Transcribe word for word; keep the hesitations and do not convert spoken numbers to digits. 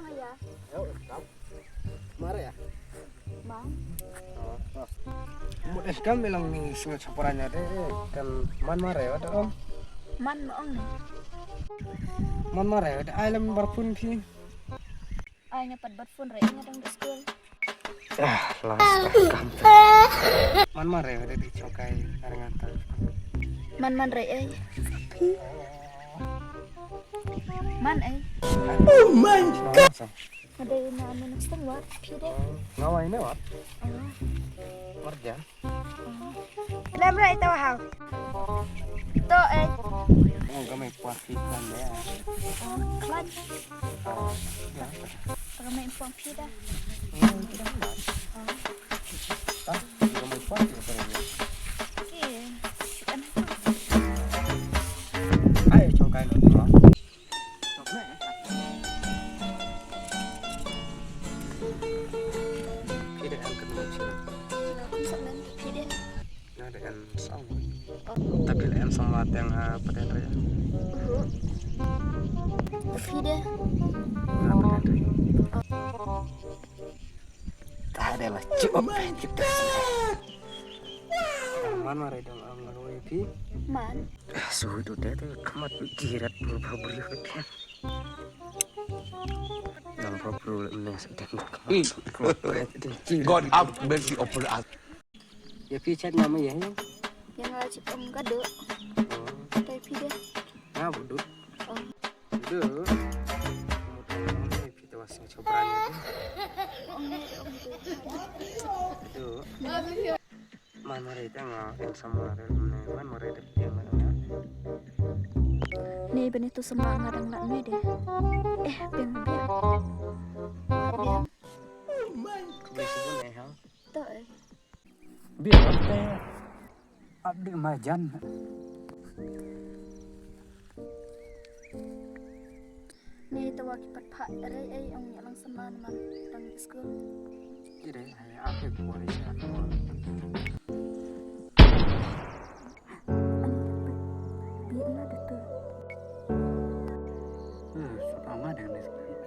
Aya. Yo, kam. Mare ya? Mang. Oh, oh. Mut eh kam bilang ni singa chapora nya de, kan man mare wa de om. Man ma ong ni. Man mare wa de ai lam bar phone phi. Ai nga pat bat phone re nga dang di school. Ah, last kam. Man mare wa de di chokai arangan ta. Man man re ai. Man ai. Oh my God. Ada ina anu nang steng wat pide. Ngawai ne wat. Ah. Marjan. Lem rai tawa hau. To eh. Oh, kami puas kita ya. Klan. Kami puas kita. Kami puas kita. Ayo, chongkai lo. Phi dei em ka tnga chi. Nga kum sa men phi dei. Nga dei em song. Tapi dei em song ma teng ha pdeng re. Phi dei. Nga pdeng re. Ta dei la chi op kita. Man ma re dong am lo phi. Man. Su du de te khmat jirat bu ba bri ko te. Nang ba bri ne sa te khmat. God have mercy upon us. Ya phi chat nama ya. Yang la chi pom ka du. Tai phi de. Na bu du. Oh. Du. Phi te was sing chobran. Ong ne ong du. Du. Man mare ta nga en sama re ne man mare de piang ma nga. Ne bene tu sama nga dang lak me de. Eh, piang biang. Biang. Be sibun eh ha. To eh. Biang te. Abdi majan. Ni tawa ki pat pha re ai ong ïa lang sama man dang di school. Ki re ai ap ki por ïa. Bi na de tu. Hmm, so ama dang di school.